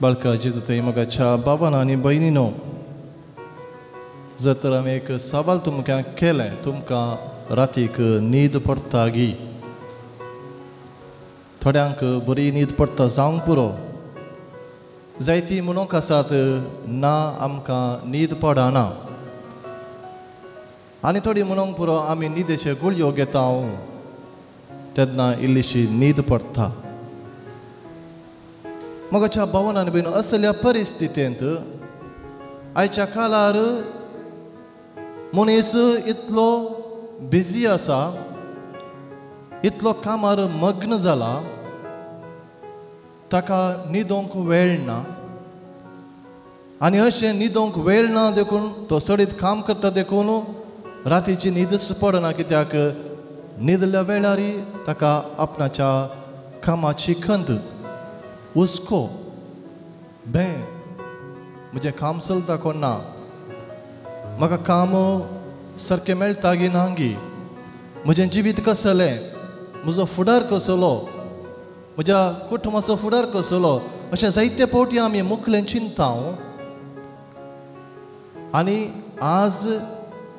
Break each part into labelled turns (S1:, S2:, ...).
S1: बाळका जेजू थंय मोगाच्या बाबान आनी भयणीनो, जर तर आमी एक सवाल तुमकां केलें, तुमकां रातीक न्हीद पडटा गी? थोड्यांक बरी न्हीद पडटा जावंक पुरो, जायती म्हणूंक आसात ना आमकां न्हीद पडना, आनी थोडी म्हणूंक पुरो आमी न्हिदेच्यो गुळयो घेता तेन्ना इल्लीशी न्हीद पडटा. मोगाच्या भावनान बीन असल्या परिस्थितींत आयच्या काळार मनीस इतलो बिजी आसा, इतलो कामार मग्न जाला, ताका न्हिदोंक वेळ ना. आनी अशें न्हिदोंक वेळ ना देखून तो सडीत काम करता, देखून रातीची न्हीदच पडना, कित्याक न्हिदल्या वेळार ताका आपणाच्या कामाची खंत, हुस्को, भें, म्हजें काम चलता कोण ना, म्हाका काम सारकें मेळटा गी ना गी, म्हजें जिवीत कसलें, म्हजो फुडार कसलो, म्हज्या कुटुंबाचो फुडार कसलो, अशें जायते फावटी आमी मुखलें चिंता. आनी आज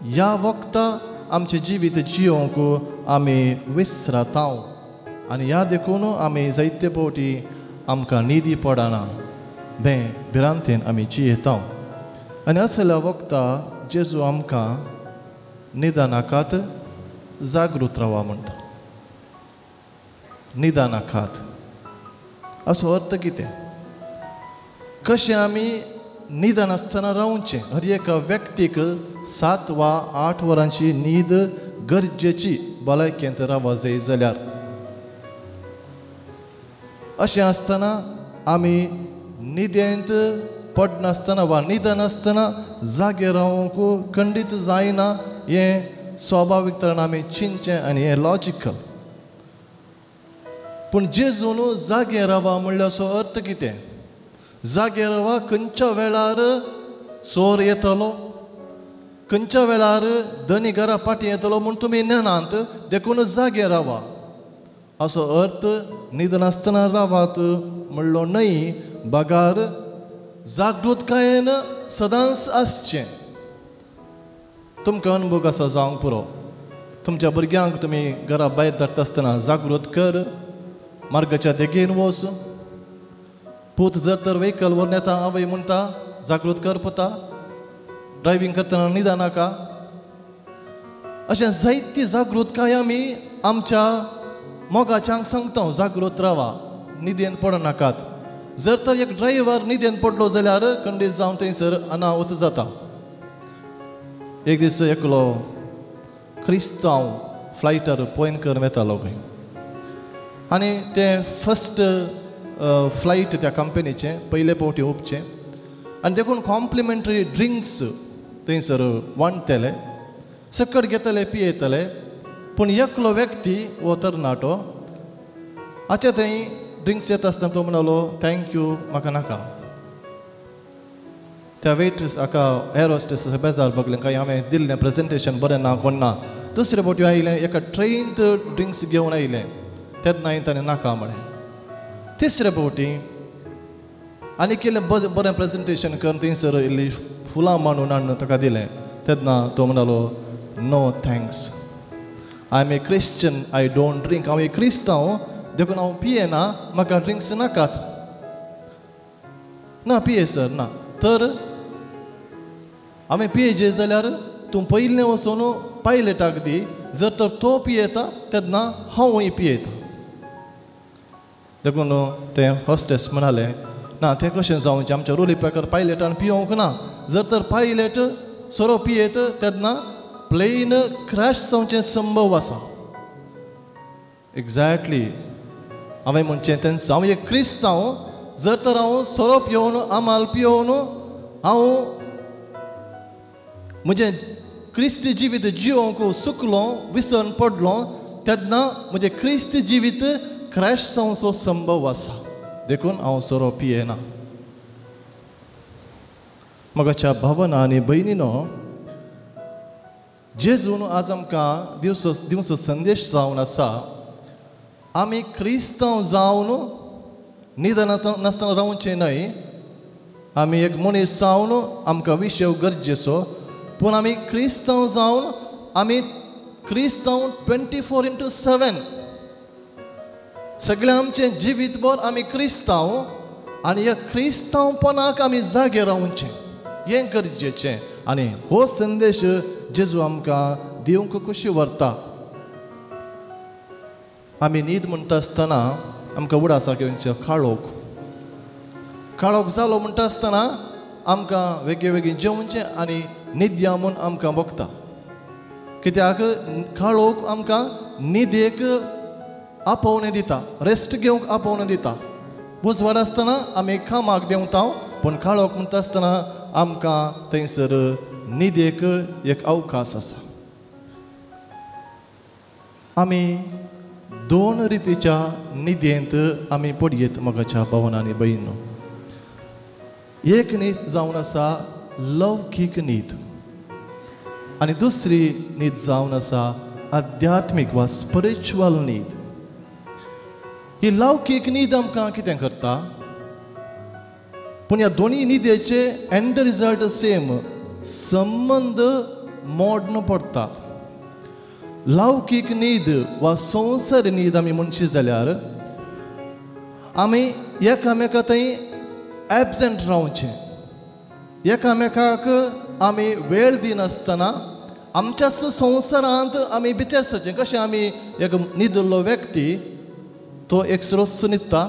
S1: ह्या वखता आमचें जिवीत जियोंक आमी विसरता आनी ह्या देखून आमी जायते फावटी आमकां न्हिदी पडना, भें भिरांतेन आमी जियेता. आनी असल्या वखता जेजू आमकां न्हिदनाकात, जागृत रावा म्हणटा. न्हिदनाकात असो अर्थ कितें? कशें आमी न्हिदनासतना रावचें? हर एका व्यक्तीक 7 वा 8 वरांची न्हीद गरजेची भलायकेंत रावा जाय जाल्यार. अशें आसतना आमी न्हिदेंत पडनासतना वा न्हिदनासतना जागे रावंक खंडीत जायना, हें स्वाभावीक तरेन आमी चिंतचें आनी हें लॉजिकल. पूण जेजून जागे रावा म्हणल्यार असो अर्थ कितें? जागे रावा खंयच्या वेळार चोर येतलो, खंयच्या वेळार धनी घरा फाटीं येतलो म्हूण तुमी नेणात, देखून जागे रावा असो अर्थ न्हिदनासतना रावात म्हणलो न्हय, बगार जागृतकायेन सदांच आसचें. तुमकां अनुभव आसा जावंक पुरो, तुमच्या भुरग्यांक तुमी घरा भायर धाडटा आसतना जागृत कर, मार्गाच्या देगेन वच, पूत जर तर व्हेकल व्हरून येता आवय म्हणटा जागृत कर पुता, ड्रायव्हींग करतना न्हिदनाका. अशें जायती जागृतकाय आमी आमच्या मोगाच्यांक सांगता, जागृत रावा, न्हिदेन पडनाकात. जर तर एक ड्रायव्हर न्हिदेन पडलो जाल्यार खंडीत जावन थंयसर अनावत जाता. एक दीस एकलो क्रिस्तांव फ्लायटार पॉयंट करून वेतालो खंय, आनी तें फर्स्ट फ्लायट त्या कंपनीचें पयले फावटी ओपचें, आनी देखून कॉम्प्लिमेंटरी ड्रिंक्स थंयसर वांट्टले, सकट घेतले पियेतले. पूण एकलो व्यक्ती हो तरणाटो हाचे थंय ड्रिंक्स येता आसतना तो म्हणलो thank you म्हाका नाका. त्या वेट हाका एअर होस्टेस बेजार बगलें, काय हांवें दिल्लें प्रेजेंटेशन बरें ना कोण ना. दुसरे फावटी आयलें एका ट्रेनींत ड्रिंक्स घेवन आयलें, तेन्ना ताणें नाका म्हळें. तिसरे फावटी आनी केलें बरें प्रेजेंटेशन करून थंयसर इल्ली फुलां मांडून हाडून ताका दिलें, तेन्ना तो म्हणलो no thanks, I am a Christian, I don't drink, हांव एक क्रिस्तांव देखून हांव पियेना, म्हाका ड्रिंक्स नाकात. ना पिये सर ना, तर हांवें पियेजे जाल्यार तूं पयलें वचून पायलटाक दी, जर तर तो पियेता तेन्ना हांवूय पियेता. देखून तें हॉस्टेस म्हणालें ना तें कशें जावचें, आमच्या रुली प्रकार पायलटान पियोंक ना, जर तर पायलट सोरो पियेत तेन्ना प्लेन क्रॅश जावचें संभव आसा. एग्जॅक्टली हांवें म्हणचें तेन्ना हांव एक क्रिस्तांव, जर तर हांव सोरो पियोवन आमाल पियोवन हांव म्हजें क्रिस्ती जिवीत जिवंक सुकलो विसरून पडलो तेन्ना म्हजें क्रिस्ती जिवीत क्रॅश जावचो संभव आसा देखून हांव सोरो पियेना. मगाच्या भावना आनी भयणीनो जेजून आज आमकां दिवचो दिवचो संदेश जावन आसा आमी क्रिस्तांव जावन न्हीद नासतना रावचें न्हय. आमी एक मनीस जावन आमकां विशय गरजेचो पूण आमी क्रिस्तांव जावन आमी क्रिस्तांव 24/7 सगळें आमचें जिवीतभर आमी क्रिस्तांव आनी ह्या क्रिस्तांवपणाक आमी जागे रावचें हें गरजेचें. आनी हो संदेश जेजू आमकां दिवंक खोशी व्हरता. आमी न्हीद म्हणटा आसतना आमकां उडासाक येवचें काळोख काळोख जालो म्हणटा आसतना आमकां वेगळे वेगळे जेवचें आनी न्हिद्या म्हूण आमकां भोगता कित्याक काळोख आमकां न्हिदेक आपोवणें दिता रेस्ट घेवंक आपोवणें दिता. उजवाड आसतना आमी कामाक देंवता पूण काळोख म्हणटा आसतना आमकां थंयसर न्हिदेक एक अवकाश आसा. आमी दोन रितीच्या न्हिदेंत आमी पडयेत मोगाच्या भावान आनी भयणीनो. एक न्हीद जावन आसा लौकीक न्हीद आनी दुसरी न्हीद जावन आसा आध्यात्मीक वा स्पिरिच्युअल न्हीद. ही लौकीक न्हीद आमकां कितें करता पूण ह्या दोनूय न्हिदेचे एंड रिजल्ट सेम संबंद मोडन पडटात. लौकीक न्हीद वा संवसारी न्हीद आमी म्हणशी जाल्यार आमी एकामेका थंय एबसेंट रावचें एकामेकाक आमी वेळ दिनासतना आमच्याच संवसारांत आमी भितर सरचें. कशें आमी एक न्हिदिल्लो व्यक्ती तो एकसरोच न्हिदता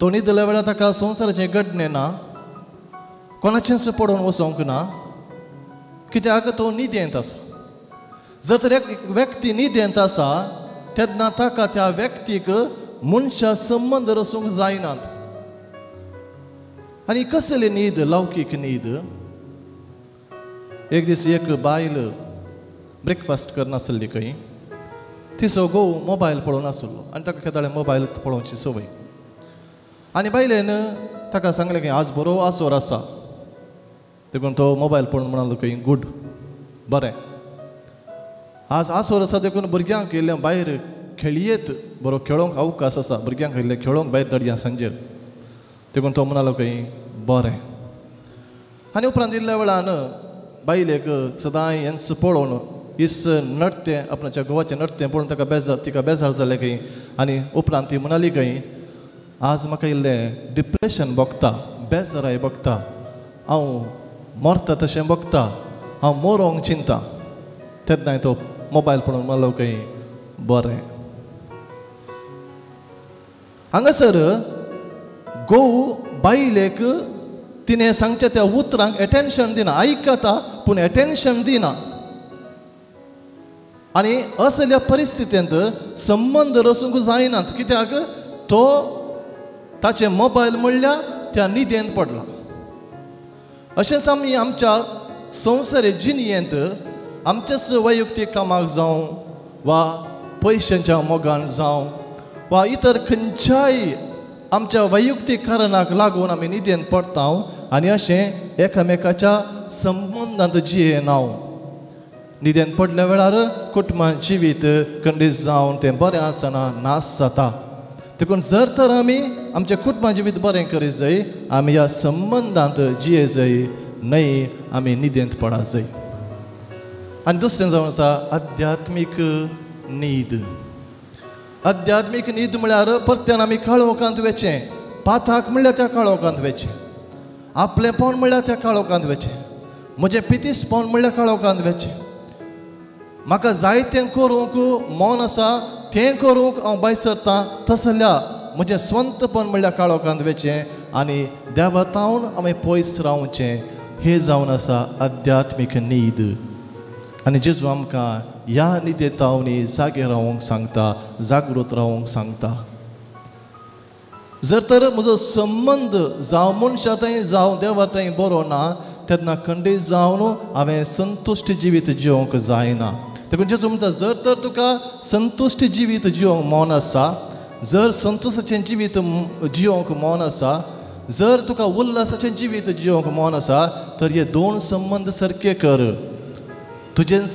S1: तो न्हिदल्या वेळार ताका संवसाराचें घडणें ना कोणाचेंच पडोवन वचोंक ना कित्याक तो न्हिदेंत आसा. जर तर एक व्यक्ती न्हिदेंत आसा तेन्ना ताका त्या व्यक्तीक मनशा संबंद रसूंक जायनात. आनी कसली न्हीद लौकीक न्हीद. एक दीस एक बायल ब्रेकफास्ट करनासली खंय तिचो घोव मोबायल पळोवन आसलो आनी ताका केदाळे मोबायल पळोवची संवय आनी बायलेन ताका सांगलें की आज बरो आसोर आसा देखून तो मोबायल पळोवन म्हणालो खंय गूड बरें आज आसोर आसा देखून भुरग्यांक इल्लें भायर खेळयेत बरो खेळोंक अवकाश आसा भुरग्यांक इल्लें खेळोंक भायर धाडया सांजेर देखून तो म्हणालो खंय बरें. आनी उपरांत इल्ल्या वेळान बायलेक सदांय हेंच पळोवन इस नडतें आपणाच्या घोवाचें नडतें पळोवन ताका बेजार तिका बेजार जालें खंय आनी उपरांत ती म्हणाली खंय आज म्हाका इल्लें डिप्रेशन भोगता बेजाराय भोगता हांव मरता तशें भोगता हांव मरोंक चिंता. तेन्नाय तो मोबायल पळोवन म्हणलो खंय बरें. हांगासर घोव बायलेक तिणें सांगच्या त्या उतरांक एटेन्शन दिना आयकता पूण एटेन्शन दिना आनी असल्या परिस्थितींत संबंद रसूंक जायनात कित्याक तो ताचें मोबायल म्हणल्यार त्या न्हिदेंत पडला. अशेंच आमी आमच्या संवसारी जिणेंत आमच्याच वैयक्तीक कामाक जावं वा पयशांच्या मोगान जावं वा इतर खंयच्याय आमच्या वैयक्तीक कारणाक लागून आमी न्हिदेंत पडटा आनी अशें एकामेकाच्या संबंदांत जियेना. न्हिदेंत पडल्या वेळार कुटुंबा जिवीत खंडीत जावन तें बरें आसना नाश जाता. देखून जर तर आमी आमच्या कुटुंबा जिवीत बरें करीत जाय आमी ह्या संबंदांत जिये जाय न्हय आमी न्हिदेंत पडा जाय. आनी दुसरें जावन आसा आध्यात्मीक न्हीद. आध्यात्मीक न्हीद म्हळ्यार परत्यान आमी काळोखांत वचें पाथाक म्हणल्यार त्या काळोखांत वचें आपलेपण म्हणल्यार त्या काळोखांत वचें म्हजें पितीसपण म्हणल्यार काळोखांत वचें म्हाका जाय तें करूंक मन आसा तें करूंक हांव भायर सरता तसल्या म्हजें स्वंतपण म्हणल्यार काळोखांत वचें आनी देवातावन आमी पयस रावचें हें जावन आसा आध्यात्मीक न्हीद. आनी जेजू आमकां ह्या न्हिदेतावनी जागे रावंक सांगता जागृत रावंक सांगता. जर तर म्हजो संबंद जावं मनशा थंय जावं देवा थंय बरो ना तेन्ना खंडीत जावन हांवें संतुश्ट जिवीत जिवंक जायना. देखून जेजू म्हणटा जर तर तुका संतुश्ट जिवीत जिवंक मन आसा, जर संतोशाचें जिवीत जिवंक मन आसा, जर तुका उल्लासाचें जिवीत जिवंक मन आसा तर हे दोन संबंद सारके कर. तुजेंच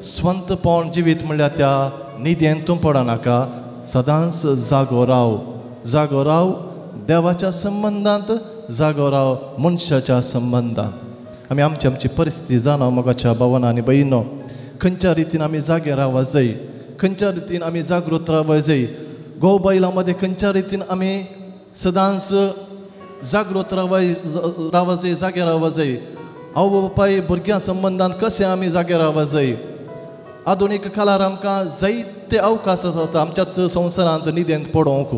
S1: स्वंतपण जिवीत म्हणल्यार त्या निदेन तूं पडनाका, सदांच जागो राव, जागो राव देवाच्या संबंदांत, जागो राव मनशाच्या संबंदांत. आमी आमची आमची परिस्थिती जाणा मोगाच्या भावान आनी भयणीनो, खंयच्या रितीन आमी जागे रावपा जाय, खंयच्या रितीन आमी जागृत रावपा जाय, घोव बायलां मदें खंयच्या रितीन आमी सदांच जागृत रावपा जाय, जागे रावपा जाय, आवय बापाय भुरग्यां संबंदांत कशें आमी जागे रावपा जाय. आधुनीक काळार आमकां जायते अवकाश आसात आमच्याच संवसारांत निदेंत पडोवंक,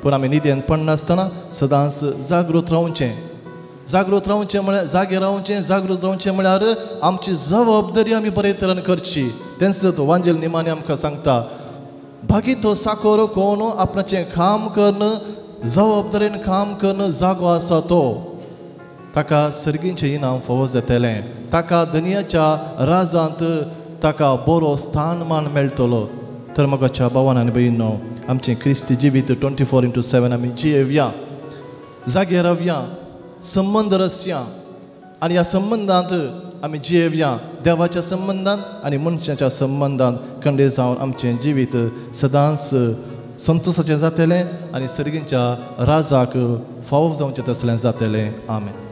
S1: पूण आमी निदेंत पडनासतना सदांच जागृत रावचें. जागृत रावचें म्हळ्यार जागे रावचें, जागृत रावचें म्हळ्यार आमची जबाबदारी आमी बरे तरेन करची. तेंच वांजेल निमाणी आमकां सांगता, बाकी तो साकोर कोण आपणाचें काम करून जबाबदारेन काम करून जागो आसा तो ताका सर्गीचें इनाम फावो जातलें, ताका दनयाच्या राजांत ताका बरो स्थान मान मेळटलो. तर मोगाच्या भावान आनी भयणीनो, आमचें क्रिस्ती जिवीत 24/7 आमी जियेवया, जागे रावया, संबंद रसया आनी ह्या संबंदांत आमी जियेवया, देवाच्या संबंदांत आनी मनशाच्या संबंदांत खंडे जावन आमचें जिवीत सदांच संतोशाचें जातलें आनी सर्गीच्या राजाक फावो जावचें तसलें जातलें. आमेन.